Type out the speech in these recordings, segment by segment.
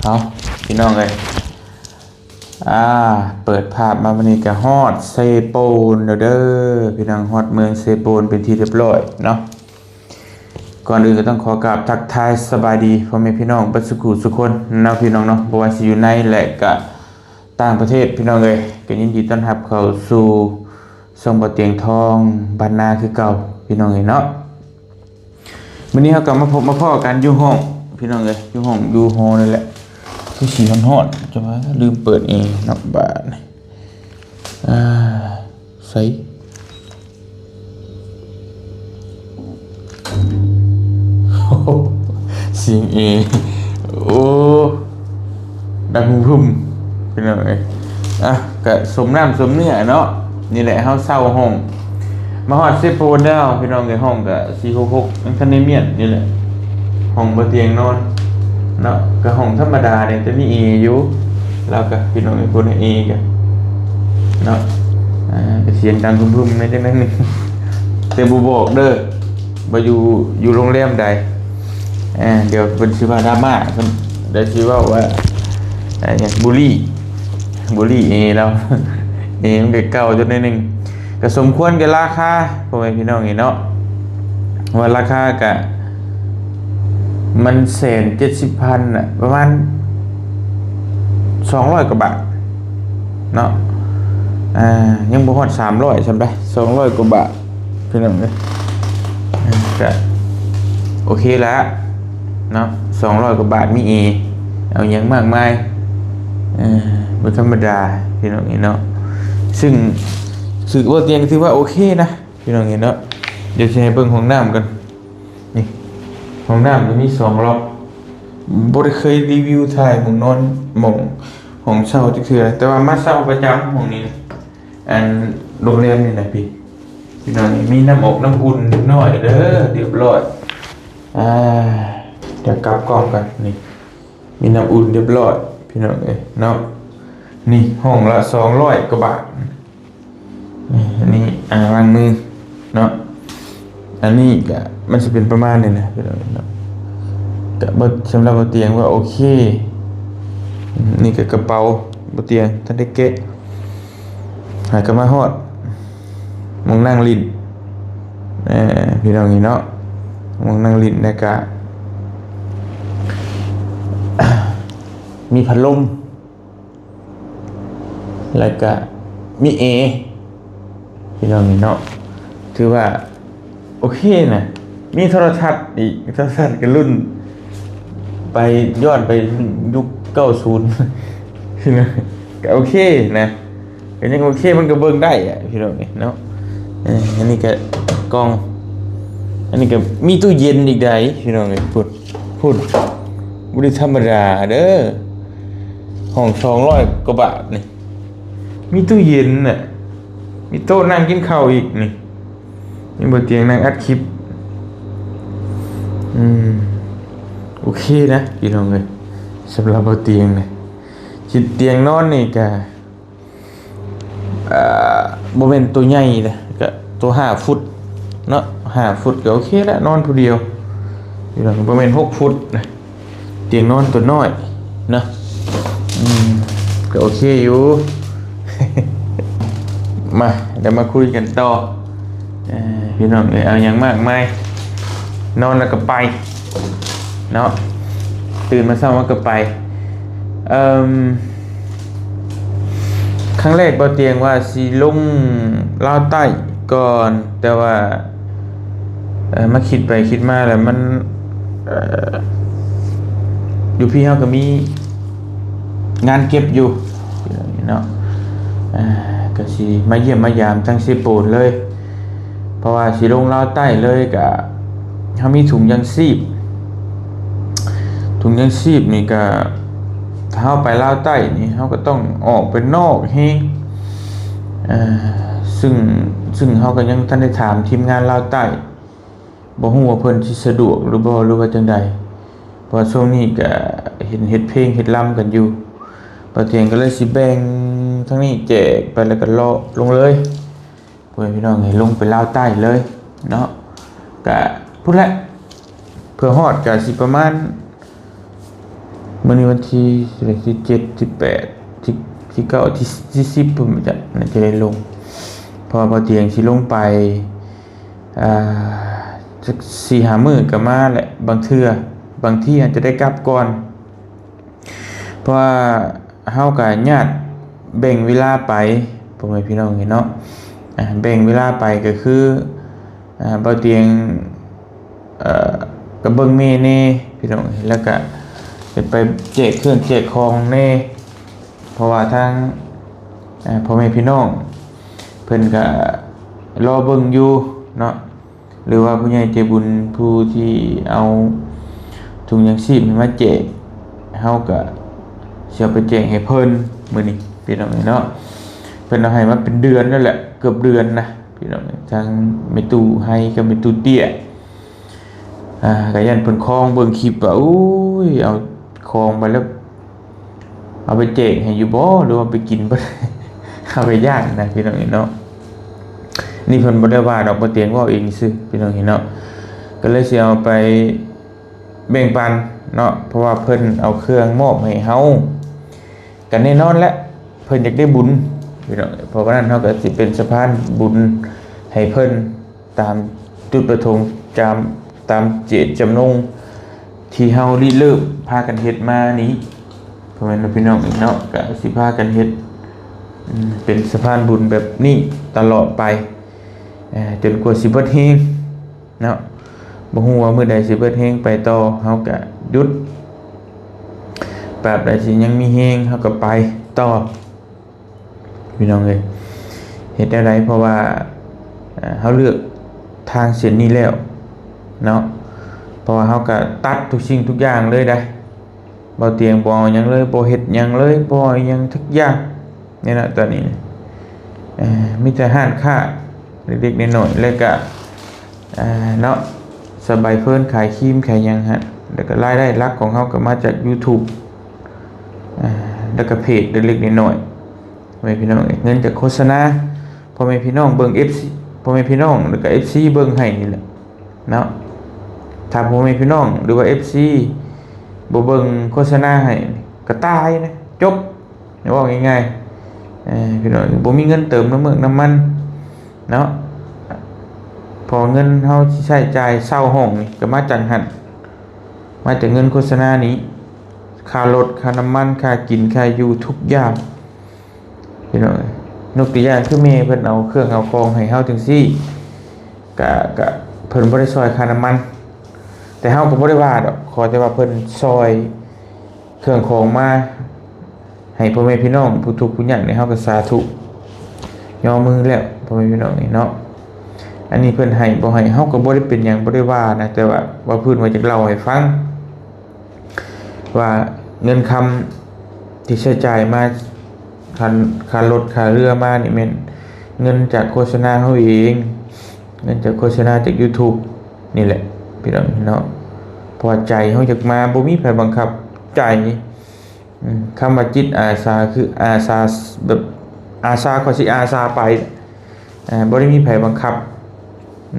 ເອົາ ພີ່ນ້ອງເອີຍ ອ່າ ເປີດພາບມາມື້ນີ້ກໍຮອດເຊໂປນແລ້ວເດີ ພີ່ນ້ອງ ຮອດເມືອງເຊໂປນເປັນທີ່ຮຽບຮ້ອຍເນາະ. ກ່ອນອື່ນກໍຕ້ອງຂໍກາບທັກທາຍສະບາຍດີພໍ່ແມ່ພີ່ນ້ອງເບິດສູ່ຜູ້ສູ່ຄົນເນາະ ພີ່ນ້ອງເນາະ ບໍ່ວ່າຊິຢູ່ໃນ ແລະ ກະຕ່າງປະເທດ ພີ່ນ້ອງເອີຍ ກໍຍິນດີຕ້ອນຮັບເຂົ້າສູ່ຊ່ອງບໍ່ຕຽງທອງບ້ານນາຄືເກົ່າ ພີ່ນ້ອງເອີຍເນາະ. ມື້ນີ້ເຮົາກໍມາພົບມາພໍ້ກັນຢູ່ຫ້ອງ ພີ່ນ້ອງເອີຍ ຢູ່ຫ້ອງຢູ່ຫໍນີ້ແຫຼະ ຄືຊິຮ້ອນໆ ຈັ່ງວ່າລືມເປີດແອເນາະ ບາດນີ້ ອ່າ ໃສ່ ສຽງແອ ໂອ້ ດັງຫຶ່ມໆ ພີ່ນ້ອງເອີຍ ອ່ະ ກະສົມນ້ຳສົມເນື້ອເນາະ. ນີ້ແຫຼະ ເຮົາເຊົ່າຫ້ອງ ມາຮອດເຊໂປນແລ້ວ ພີ່ນ້ອງເອີຍ ຫ້ອງກະສີ່ຫົກຫົກ ຍັງທັນໄດ້ມ້ຽນ ນີ້ແຫຼະ ຫ້ອງບໍ່ຕຽງນອນເນາະ ກະຫ້ອງທຳມະດາເດ້ ແຕ່ມີແອຢູ່ ລາວກະ ພີ່ນ້ອງເອີຍ ເປັນແອກະເນາະ ອ່າ ກະສຽງດັງຫຶ່ມໆ ແດ່ຈັກໜ້ອຍໜຶ່ງ ແຕ່ບໍ່ບອກເດີ ວ່າຢູ່ ຢູ່ໂຮງແຮມໃດ ອ່າ ດຽວເພິ່ນຊິວ່າດຣາມາ ເພິ່ນ ດຽວຊິເວົ້າວ່າ ອ່າ ຫຍັງ ບູລີ ບູລີແອລາວ ແອມັນກໍເກົ່າຢູ່ໜ້ອຍໜຶ່ງ ກໍສົມຄວນກັບລາຄາ ພໍ່ແມ່ພີ່ນ້ອງເອີຍເນາະ ວ່າລາຄາກະ ມັນແສນເຈັດສິບພັນນະ ປະມານສອງຮ້ອຍກວ່າບາດເນາະ ອ່າ ຍັງບໍ່ຮອດສາມຮ້ອຍຊ້ຳໃດ໋ ສອງຮ້ອຍກວ່າບາດ ພີ່ນ້ອງເອີຍ ກໍໂອເຄລະເນາະ ສອງຮ້ອຍກວ່າບາດ ມີແອ ເອົາຫຍັງມາກມາຍ ເອີ ບໍ່ທຳມະດາ ພີ່ນ້ອງເອີຍເນາະ ຊຶ່ງ ຖື ບໍ່ຕຽງຖືວ່າໂອເຄນະ ພີ່ນ້ອງເອີຍເນາະ. ດຽວຊິໃຫ້ເບິ່ງຫ້ອງນ້ຳກ່ອນ ນີ້ ຫ້ອງນ້ຳກໍມີສອງລັອກ ບໍ່ໄດ້ເຄີຍຣີວິວຖ່າຍຫ້ອງນອນ ໝ່ອງ ຫ້ອງເຊົ່າຈັກເທື່ອ ແຕ່ວ່າມາເຊົ່າປະຈຳຫ້ອງນີ້ ອັນໂຮງແຮມນີ້ນະພີ່ ພີ່ນ້ອງ ມີນ້ຳອົບນ້ຳອຸ່ນເລັກນ້ອຍເດີ ຮຽບຮ້ອຍ ອ່າ ດຽວກັບກ້ອງກ່ອນ ນີ້ ມີນ້ຳອຸ່ນຮຽບຮ້ອຍ ພີ່ນ້ອງເອີຍເນາະ. ນີ້ຫ້ອງລະສອງຮ້ອຍກວ່າບາດ ນີ້ ອັນນີ້ອ່າງລ້າງມືເນາະ ອັນນີ້ກະມັນຊິເປັນປະມານນີ້ນະ ພີ່ນ້ອງເນາະ ກະບໍ່ ສຳລັບບໍ່ຕຽງວ່າໂອເຄ. ນີ້ກະກະເປົາ ບໍ່ຕຽງທັນໄດ້ແກະ ຫາກະມາຮອດໝ່ອງນັ່ງຫຼິ້ນ ເອີ ພີ່ນ້ອງເອີຍເນາະ ໝ່ອງນັ່ງຫຼິ້ນ ແລ້ວກະ ມີພັດລົມ ແລ້ວກະມີແອ ພີ່ນ້ອງເນາະ ຖືວ່າໂອເຄນະ ມີໂທລະທັດອີກ ໂທລະທັດກໍລຸ້ນໄປ ຍ້ອນໄປຍຸກເກົ້າສິບ ພີ່ນ້ອງ ກໍໂອເຄນະ ກໍຍັງໂອເຄ ມັນກໍເບິ່ງໄດ້ອະ ພີ່ນ້ອງເນາະ. ເອີ ອັນນີ້ກໍກ່ອງ ອັນນີ້ກໍມີຕູ້ເຢັນອີກໃດ໋ ພີ່ນ້ອງເອີຍ ພຸ້ນ ພຸ້ນ ບໍ່ໄດ້ທຳມະດາເດີ ຫ້ອງສອງຮ້ອຍກວ່າບາດນີ້ ມີຕູ້ເຢັນນະ ມີໂຕະນັ່ງກິນເຂົ້າອີກນີ້ ມີບ່ອນຕຽງນັ່ງອັດຄລິບ ອືມ ໂອເຄນະ ພີ່ນ້ອງເອີຍ ສຳລັບບ່ອນຕຽງນະ ຊິຕຽງນອນນີ້ກະ ເອີ ບໍ່ແມ່ນໂຕໃຫຍ່ເດ້ ກະໂຕຫ້າຟຸດເນາະ ຫ້າຟຸດກໍໂອເຄລະ ນອນຜູ້ດຽວ ພີ່ນ້ອງ ບໍ່ແມ່ນຫົກຟຸດນະ ຕຽງນອນໂຕນ້ອຍເນາະ ອືມ ກໍໂອເຄຢູ່ ມາ ດຽວມາຄຸຍກັນຕໍ່ ເອີ ພີ່ນ້ອງເອີຍ ເອົາຫຍັງມາກມາຍ ນອນແລ້ວກໍໄປເນາະ ຕື່ນມາເຊົ້າມາກໍໄປ ເອີ ຄັ້ງແລກບໍ່ຕຽງວ່າຊິລົງລາວໃຕ້ກ່ອນ ແຕ່ວ່າ ເອີ ມາຄິດໄປຄິດມາແລ້ວມັນ ເອີ ຢູ່ພີ້ເຮົາກໍມີງານເກັບຢູ່ເນາະ ເອີ ກໍຊິມາຢ້ຽມມາຢາມທາງເຊໂປນເລີຍ ເພາະວ່າຊິລົງລາວໃຕ້ເລີຍ ກະເຮົາມີຖົງຍາງຊີບ ຖົງຍາງຊີບນີ້ກະ ຖ້າເຮົາໄປລາວໃຕ້ນີ້ ເຮົາກໍຕ້ອງອອກໄປນອກແຮງ ເອີ ຊຶ່ງ ຊຶ່ງເຮົາກໍຍັງທັນໄດ້ຖາມທີມງານລາວໃຕ້ ບໍ່ຮູ້ວ່າເພິ່ນຊິສະດວກຫຼືບໍ່ ຫຼືວ່າຈັ່ງໃດ ເພາະວ່າຊ່ວງນີ້ກະເຫັນເຮັດເພງເຮັດລຳກັນຢູ່ ບ່າວຕຽງກໍເລີຍຊິແບ່ງທາງນີ້ແຈກໄປ ແລ້ວກໍເລາະລົງເລີຍ ພໍ່ແມ່ພີ່ນ້ອງເອີຍ ລົງໄປລາວໃຕ້ເລີຍເນາະ ກະພຸ້ນແຫຼະ ເພື່ອຮອດກະຊິປະມານ ມື້ນີ້ວັນທີເທົ່າໃດ ທີເຈັດ ທີແປດ ທີ ທີເກົ້າ ທີ ທີສິບພຸ້ນ ຈະ ໜ້າຈະໄດ້ລົງ ເພາະວ່າບ່າວຕຽງຊິລົງໄປ ອ່າ ຈັກສີ່ຫ້າມື້ກໍມາແຫຼະ ບາງເທື່ອ ບາງທີອາດຈະໄດ້ກັບກ່ອນ ເພາະວ່າເຮົາກໍຍາດແບ່ງເວລາໄປ ພໍ່ແມ່ພີ່ນ້ອງເອີຍເນາະ ອ່າ ແບ່ງເວລາໄປກໍຄື ອ່າ ບ່າວຕຽງ ເອີ ກໍເບິ່ງແມ່ແດ່ພີ່ນ້ອງ ແລ້ວກໍໄປແຈກເຄື່ອງແຈກຂອງແດ່ ເພາະວ່າທາງ ອ່າ ພໍ່ແມ່ພີ່ນ້ອງເພິ່ນກໍລໍເບິ່ງຢູ່ເນາະ ຫຼືວ່າຜູ້ໃຫຍ່ໃຈບຸນຜູ້ທີ່ເອົາຖົງຢາງຊີບໃຫ້ມາແຈກ ເຮົາກໍຊິເອົາໄປແຈກໃຫ້ເພິ່ນມື້ນີ້ພີ່ນ້ອງເອີຍເນາະ ເພິ່ນເອົາໃຫ້ມາເປັນເດືອນແລ້ວແຫຼະ ເກືອບເດືອນນະ ພີ່ນ້ອງ ທາງແມ່ຕູ້ໄຮກັບແມ່ຕູ້ເຕ້ຍ ອ່າ ກໍຢ້ານເພິ່ນຄອງເບິ່ງຄລິບວ່າ ໂອ້ຍ ເອົາຂອງໄປແລ້ວ ເອົາໄປແຈກໃຫ້ຢູ່ບໍ່ ຫຼືວ່າໄປກິນບໍ່ ເອົາໄປຢ້ານນະ ພີ່ນ້ອງເອີຍເນາະ ນີ້ເພິ່ນບໍ່ໄດ້ວ່າດອກ ບ່າວຕຽງເວົ້າເອງຊື່ ພີ່ນ້ອງເອີຍເນາະ ກໍເລີຍຊິເອົາໄປແບ່ງປັນເນາະ ເພາະວ່າເພິ່ນເອົາເຄື່ອງມອບໃຫ້ເຮົາ ກໍແນ່ນອນແຫຼະ ເພິ່ນຢາກໄດ້ບຸນ ພີ່ນ້ອງ ເພາະວ່ານັ້ນເຮົາກໍຊິເປັນສະພານບຸນໃຫ້ເພິ່ນ ຕາມຈຸດປະສົງ ຕາມ ຕາມເຈດຈຳນົງທີ່ເຮົາລິເລີ່ມພາກັນເຮັດມານີ້ ພໍ່ແມ່ພີ່ນ້ອງເນາະ ກໍຊິພາກັນເຮັດ ເປັນສະພານບຸນແບບນີ້ຕະຫຼອດໄປ ຈົນກວ່າຊິເບິດແຮງເນາະ ບໍ່ຮູ້ວ່າມື້ໃດຊິເບິດແຮງໄປຕໍ່ ເຮົາກໍຢຸດ ຕາບໃດທີ່ຍັງມີແຮງ ເຮົາກໍໄປຕໍ່ ພີ່ນ້ອງເອີຍ ເຮັດແນວໃດ ເພາະວ່າ ເອີ ເຮົາເລືອກທາງເສັ້ນນີ້ແລ້ວເນາະ ເພາະວ່າເຮົາກໍຕັດທຸກສິ່ງທຸກຢ່າງເລີຍໄດ໋ ບໍ່ຕຽງບໍ່ເອົາຫຍັງເລີຍ ບໍ່ເຮັດຫຍັງເລີຍ ບໍ່ເອົາຫຍັງຈັກຢ່າງນີ້ນະ ຕອນນີ້ ເອີ ມີແຕ່ຮ້ານຄ້າເລັກໆນ້ອຍໆ ແລ້ວກໍ ອ່າ ເນາະ ສະບາຍເພິ່ນຂາຍຄຣີມຂາຍຫຍັງຫັ້ນ ແລ້ວກໍລາຍໄດ້ຫຼັກຂອງເຮົາກໍມາຈາກ YouTube ອ່າ ແລ້ວກໍເພຈເລັກໆນ້ອຍໆ ພໍ່ແມ່ພີ່ນ້ອງເອີຍ ເງິນຈາກໂຄສະນາ ພໍ່ແມ່ພີ່ນ້ອງເບິ່ງ ເອັຟຊີ ພໍ່ແມ່ພີ່ນ້ອງ ແລ້ວກໍ ເອັຟຊີ ເບິ່ງໃຫ້ນີ້ແຫຼະເນາະ ຖ້າພໍ່ແມ່ພີ່ນ້ອງ ຫຼືວ່າ ເອັຟຊີ ບໍ່ເບິ່ງໂຄສະນາໃຫ້ ກໍຕາຍນະ ຈົບ ເວົ້າງ່າຍໆ ເອີ ພີ່ນ້ອງ ບໍ່ມີເງິນເຕີມນ້ຳເມືອກນ້ຳມັນເນາະ ເພາະເງິນເຮົາຊິໃຊ້ຈ່າຍເຊົ່າຫ້ອງນີ້ກໍມາຈາກຫັ້ນ ມາຈາກເງິນໂຄສະນານີ້ ຄ່າລົດ ຄ່ານ້ຳມັນ ຄ່າກິນ ຄ່າຢູ່ ທຸກຢ່າງ ພີ່ນ້ອງເອີຍ ຍົກຕົວຢ່າງຄືແມ່ເພິ່ນເອົາເຄື່ອງເອົາຂອງໃຫ້ເຮົາຈັ່ງຊີ້ ກະ ກະເພິ່ນບໍ່ໄດ້ຊ່ອຍຄ່ານ້ຳມັນ ແຕ່ເຮົາກໍບໍ່ໄດ້ວ່າດອກ ຂໍແຕ່ວ່າເພິ່ນຊ່ອຍ ເຄື່ອງຂອງມາໃຫ້ພໍ່ແມ່ພີ່ນ້ອງຜູ້ທຸກຜູ້ຍາກນີ້ ເຮົາກໍສາທຸຍໍມືແລ້ວ ພໍ່ແມ່ພີ່ນ້ອງເອີຍເນາະ ອັນນີ້ເພິ່ນໃຫ້ບໍ່ໃຫ້ ເຮົາກໍບໍ່ໄດ້ເປັນຫຍັງ ບໍ່ໄດ້ວ່ານະ ແຕ່ວ່າ ວ່າພື້ນວ່າຢາກເລົ່າໃຫ້ຟັງ ວ່າເງິນຄຳທີ່ໃຊ້ຈ່າຍມາ ຄ່າ ຄ່າລົດຄ່າເຮືອມານີ້ແມ່ນເງິນຈາກໂຄສະນາເຮົາເອງ ເງິນຈາກໂຄສະນາຈາກ YouTube ນີ້ແຫຼະ ພີ່ນ້ອງເນາະ ເພາະວ່າໃຈເຮົາຢາກມາ ບໍ່ມີໃຜບັງຄັບໃຈ ອືມ ຄຳວ່າຈິດອາສາຄືອາສາ ແບບອາສາ ຂ້ອຍຊິອາສາໄປ ອ່າ ບໍ່ໄດ້ມີໃຜບັງຄັບ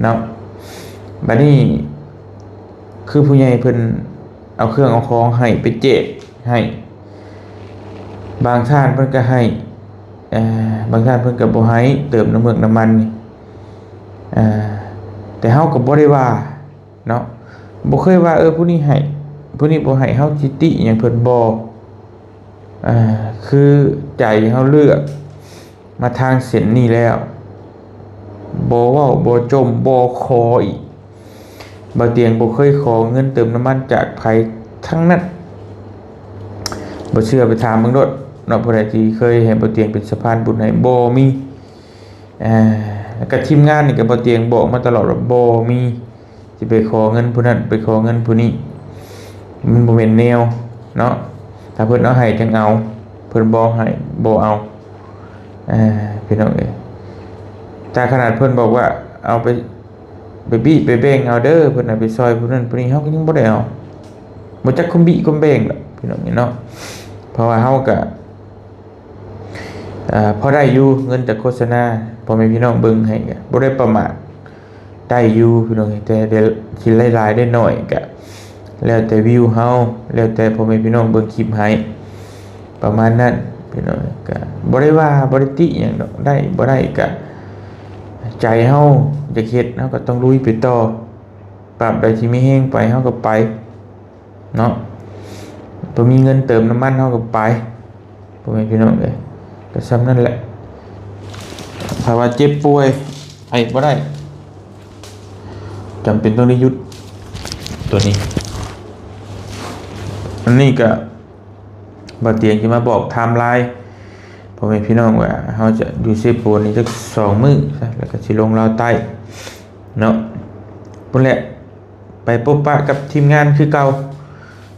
ເນາະ ບັດນີ້ຄືຜູ້ໃຫຍ່ເພິ່ນເອົາເຄື່ອງເອົາຂອງໃຫ້ ໄປແຈກໃຫ້ ບາງທ່ານເພິ່ນກໍໃຫ້ ເອີ ບາງທ່ານເພິ່ນກໍບໍ່ໃຫ້ ເຕີມນ້ຳເມືອກນ້ຳມັນນີ້ ເອີ ແຕ່ເຮົາກໍບໍ່ໄດ້ວ່າ ເນາະ ບໍ່ເຄີຍວ່າ ເອີ ຜູ້ນີ້ໃຫ້ ຜູ້ນີ້ບໍ່ໃຫ້ ເຮົາຊິຕິຫຍັງເພິ່ນ ບໍ່ ອ່າ ຄືໃຈເຮົາເລືອກມາທາງເສັ້ນນີ້ແລ້ວ ບໍ່ເວົ້າ ບໍ່ຈົ່ມ ບໍ່ຂໍອີກ ບ່າວຕຽງບໍ່ເຄີຍຂໍເງິນເຕີມນ້ຳມັນຈາກໃຜທັງນັ້ນ ບໍ່ເຊື່ອໄປຖາມເບິ່ງໂລດເນາະ ຜູ້ໃດທີ່ເຄີຍໃຫ້ບ່າວຕຽງເປັນສະພານບຸນໃຫ້ ບໍ່ມີ ອ່າ ແລ້ວກໍທີມງານນີ້ກໍບໍ່ຕຽງບອກມາຕະຫຼອດວ່າບໍ່ມີ ຊິໄປຂໍເງິນຜູ້ນັ້ນ ໄປຂໍເງິນຜູ້ນີ້ ມັນບໍ່ແມ່ນແນວເນາະ ຖ້າເພິ່ນເອົາໃຫ້ຈຶ່ງເອົາ ເພິ່ນບໍ່ໃຫ້ບໍ່ເອົາ ອ່າ ພີ່ນ້ອງເອີຍ ຖ້າຂະໜາດເພິ່ນບອກວ່າເອົາໄປ ໄປບີ້ໄປແບ່ງເອົາເດີ ເພິ່ນເອົາໄປຊ່ອຍຜູ້ນັ້ນຜູ້ນີ້ ເຮົາກໍຍັງບໍ່ໄດ້ເອົາ ບໍ່ຈັກຄວາມບີ້ຄວາມແບ່ງດອກ ພີ່ນ້ອງເອີຍເນາະ ເພາະວ່າເຮົາກໍ ອ່າ ພໍໄດ້ຢູ່ ເງິນຈາກໂຄສະນາ ພໍ່ແມ່ພີ່ນ້ອງເບິ່ງໃຫ້ກໍບໍ່ໄດ້ປະໝາດ ໄດ້ຢູ່ພີ່ນ້ອງ ແຕ່ ແຕ່ຊິໄດ້ຫຼາຍໄດ້ໜ້ອຍກໍ ແລ້ວແຕ່ວິວເຮົາ ແລ້ວແຕ່ພໍ່ແມ່ພີ່ນ້ອງເບິ່ງຄລິບໃຫ້ ປະມານນັ້ນພີ່ນ້ອງ. ກະບໍ່ໄດ້ວ່າ ບໍ່ໄດ້ຕິຫຍັງດອກ ໄດ້ບໍ່ໄດ້ກະໃຈເຮົາຢາກເຮັດ ເຮົາກໍຕ້ອງລຸຍໄປຕໍ່. ຕາບໃດທີ່ມີແຮງໄປ ເຮົາກໍໄປເນາະ ບໍ່ມີເງິນເຕີມນ້ຳມັນ ເຮົາກໍໄປ ພໍ່ແມ່ພີ່ນ້ອງເອີຍ. ກໍສ່ຳນັ້ນແຫຼະ ຖ້າວ່າເຈັບປ່ວຍ ໄປບໍ່ໄດ້ ຈຳເປັນຕ້ອງໄດ້ຢຸດ ຕົວນີ້. ອັນນີ້ກໍ ບ່າວຕຽງຊິມາບອກໄທມລາຍ ພໍ່ແມ່ພີ່ນ້ອງວ່າ ເຮົາຈະຢູ່ເຊໂປນນີ້ຈັກສອງມື້ຊະ ແລ້ວກໍຊິລົງລາວໃຕ້ເນາະ ພຸ້ນແຫຼະ. ໄປພົບປະກັບທີມງານຄືເກົ່າ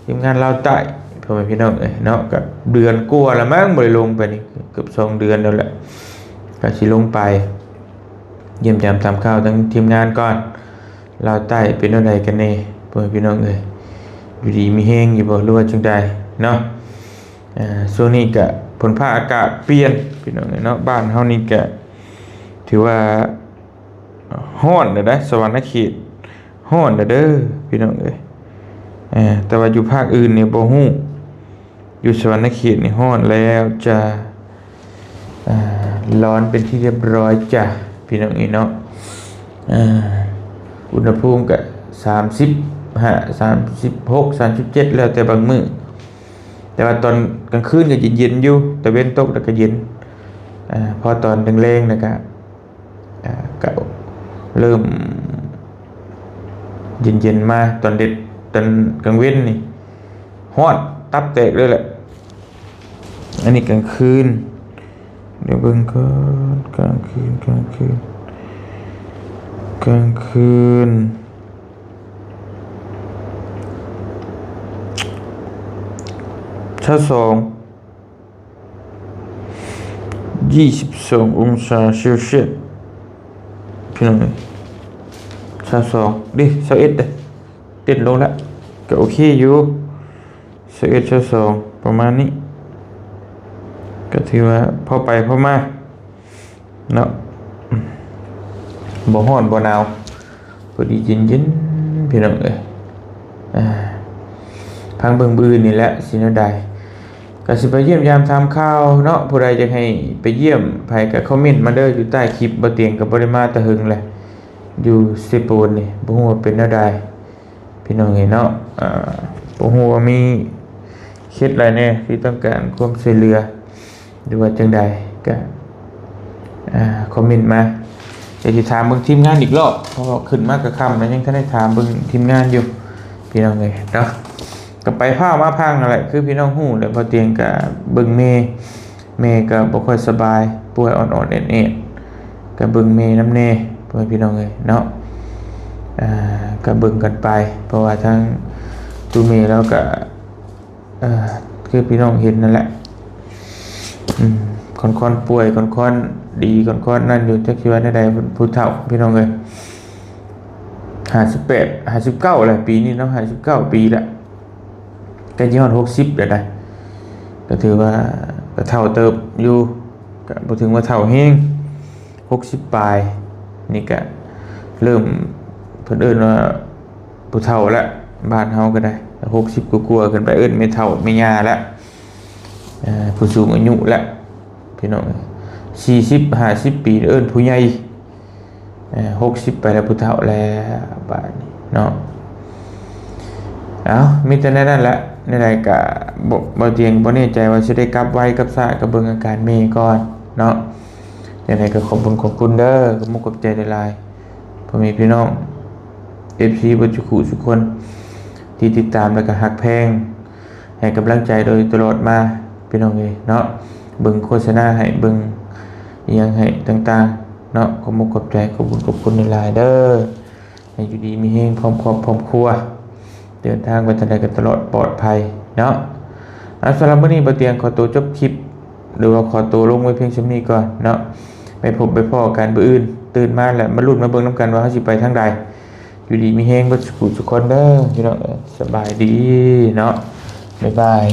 ທີມງານລາວໃຕ້ ພໍ່ແມ່ພີ່ນ້ອງເອີຍເນາະ. ກໍເດືອນກວ່າແລ້ວມັ້ງ ບໍ່ໄດ້ລົງໄປນີ້ ເກືອບສອງເດືອນແລ້ວແຫຼະ. ກໍຊິລົງໄປຢ້ຽມຢາມຖາມຂ່າວທາງທີມງານກ່ອນ ລາວໃຕ້ເປັນແນວໃດກັນແດ່ ພໍ່ແມ່ພີ່ນ້ອງເອີຍ ຢູ່ດີມີແຮງຢູ່ບໍ່ ຫຼືວ່າຈັ່ງໃດເນາະ. ອ່າ ຊ່ວງນີ້ກະຝົນຟ້າອາກາດປ່ຽນ ພີ່ນ້ອງເອີຍເນາະ. ບ້ານເຮົານີ້ກະຖືວ່າຮ້ອນແລ້ວໃດ໋ ສະຫວັນນະເຂດ ຮ້ອນແລ້ວເດີ ພີ່ນ້ອງເອີຍ. ເອີ ແຕ່ວ່າຢູ່ພາກອື່ນນີ້ບໍ່ຮູ້ ຢູ່ສະຫວັນນະເຂດນີ້ຮ້ອນແລ້ວຈ້າ ອ່າ ຮ້ອນເປັນທີ່ຮຽບຮ້ອຍຈ້າ ພີ່ນ້ອງເອີຍເນາະ. ອ່າ ອຸນຫະພູມກະສາມສິບຫ້າ ສາມສິບຫົກ ສາມສິບເຈັດ ແລ້ວແຕ່ບາງມື້ ແຕ່ວ່າຕອນກາງຄືນກໍເຢັນໆຢູ່ ຕາເວັນຕົກແລ້ວກໍເຢັນ. ອ່າ ພໍຕອນແລງໆແລ້ວກໍ ອ່າ ກໍເລີ່ມເຢັນໆມາ ຕອນເດັດ ຕອນກາງເວັນນີ້ຮ້ອນຕັບແຕກເລີຍແຫຼະ. ອັນນີ້ກາງຄືນ ດຽວເບິ່ງກ່ອນ ກາງຄືນ ກາງຄືນ ກາງຄືນ ຊາວສອງ ຊາວສອງອົງສາເຊລຊຽສ ພີ່ນ້ອງເອີຍ ຊາວສອງ ເດ້ ຊາວເອັດເດ້ ເຕັ້ນລົງລະ ກໍໂອເຄຢູ່ ຊາວເອັດ ຊາວສອງ ປະມານນີ້ ກໍຖືວ່າພໍໄປພໍມາເນາະ ບໍ່ຮ້ອນບໍ່ໜາວ ພໍດີເຢັນໆ ພີ່ນ້ອງເອີຍ. ອ່າ ພັງເບິ່ງມື້ອື່ນນີ້ແຫຼະ ຊິແນວໃດ ກໍຊິໄປຢ້ຽມຢາມຖາມຂ່າວເນາະ. ຜູ້ໃດຢາກໃຫ້ໄປຢ້ຽມໃຜກໍຄອມເມັນມາເດີ ຢູ່ໃຕ້ຄລິບ. ບ່າວຕຽງກໍບໍ່ໄດ້ມາແຕ່ເຫິງແລ້ວ ຢູ່ເຊໂປນນີ້ ບໍ່ຮູ້ວ່າເປັນແນວໃດ ພີ່ນ້ອງເອີຍເນາະ. ອ່າ ບໍ່ຮູ້ວ່າມີເຂດໃດແດ່ທີ່ຕ້ອງການຄວາມຊ່ວຍເຫຼືອ ຫຼືວ່າຈັ່ງໃດ ກະ ອ່າ ຄອມເມັນມາ. ດຽວຊິຖາມເບິ່ງທີມງານອີກລອບ ເພາະວ່າຂຶ້ນມາກະຄ່ຳແລ້ວ ຍັງທັນໄດ້ຖາມເບິ່ງທີມງານຢູ່ ພີ່ນ້ອງເອີຍເນາະ. ກະໄປພ້າວມາພັງຫັ້ນແຫຼະ ຄືພີ່ນ້ອງຮູ້ແຫຼະ. ບ່າວຕຽງກະເບິ່ງແມ່ ແມ່ກໍບໍ່ຄ່ອຍສະບາຍ ປ່ວຍອ່ອນໆແອດໆ ກໍເບິ່ງແມ່ນຳແດ່ພໍ່ແມ່ພີ່ນ້ອງເອີຍເນາະ. ອ່າ ກໍເບິ່ງກັນໄປ ເພາະວ່າທາງຕູ້ແມ່ລາວກໍ ເອີ ຄືພີ່ນ້ອງເຫັນນັ້ນແຫຼະ ອືມ ຄ່ອນໆປ່ວຍ ຄ່ອນໆດີ ຄ່ອນໆນັ້ນຢູ່ ຈັກຊິວ່າແນວໃດ ຜູ້ເຖົ້າພີ່ນ້ອງເອີຍ. ຫ້າສິບແປດ ຫ້າສິບເກົ້າແລ້ວ ປີນີ້ເນາະ ຫ້າສິບເກົ້າປີແລ້ວ ໃກ້ຈະຮອດຫົກສິບແລ້ວນະ ກໍຖືວ່າກໍເຖົ້າເຕີບຢູ່ ກໍບໍ່ເຖິງວ່າເຖົ້າແຮງ ຫົກສິບປາຍນີ້ກະເລີ່ມ ເພິ່ນເອີ້ນວ່າຜູ້ເຖົ້າລະ ບ້ານເຮົາກໍໄດ້ ຫົກສິບກວ່າໆຂຶ້ນໄປ ເອີ້ນແມ່ເຖົ້າແມ່ຍ່າລະ ເອີ ຜູ້ສູງອາຍຸລະ ພີ່ນ້ອງເອີຍ. ສີ່ສິບ ຫ້າສິບປີ ເອີ້ນຜູ້ໃຫຍ່ ເອີ ຫົກສິບໄປແລ້ວ ຜູ້ເຖົ້າແລ້ວບາດນີ້ເນາະ. ເອົ້າ ມີແຕ່ແນວນັ້ນແຫຼະ ແນວໃດກະບໍ່ ບໍ່ຕຽງບໍ່ແນ່ໃຈວ່າຊິໄດ້ກັບໄວກັບຊ້າ ກໍເບິ່ງອາການແມ່ກ່ອນເນາະ. ຈັ່ງໃດກໍຂອບບຸນຂອບຄຸນເດີ ຂອບມຸກຂອບໃຈຫຼາຍໆ ພໍ່ແມ່ພີ່ນ້ອງ ເອັຟຊີ ເບິດສູ່ຄູ່ສູ່ຄົນ ທີ່ຕິດຕາມ ແລ້ວກໍຮັກແພງ ໃຫ້ກຳລັງໃຈໂດຍຕະຫຼອດມາ ພີ່ນ້ອງເອີຍເນາະ. ເບິ່ງໂຄສະນາໃຫ້ ເບິ່ງອີ່ຫຍັງໃຫ້ຕ່າງໆເນາະ ຂອບມຸກຂອບໃຈ ຂອບບຸນຂອບຄຸນຫຼາຍໆເດີ. ໃຫ້ຢູ່ດີມີແຮງ ພ້ອມຄອບພ້ອມຄົວ ເດີນທາງໄປທາງໃດກໍຕະຫຼອດປອດໄພເນາະ. ເອົາ ສຳລັບມື້ນີ້ ບໍ່ຕຽງຂໍໂຕຈົບຄລິບ ຫຼືວ່າຂໍໂຕລົງໄວ້ພຽງສ່ຳນີ້ກ່ອນເນາະ. ໄປພົບໄປພໍ້ກັນມື້ອື່ນ ຕື່ນມາແລ້ວມາລຸ້ນມາເບິ່ງນຳກັນວ່າເຮົາຊິໄປທາງໃດ. ຢູ່ດີມີແຮງເບິດສູ່ຄູ່ສູ່ຄົນເດີ ພີ່ນ້ອງເອີຍ. ສະບາຍດີເນາະ ບາຍບາຍ.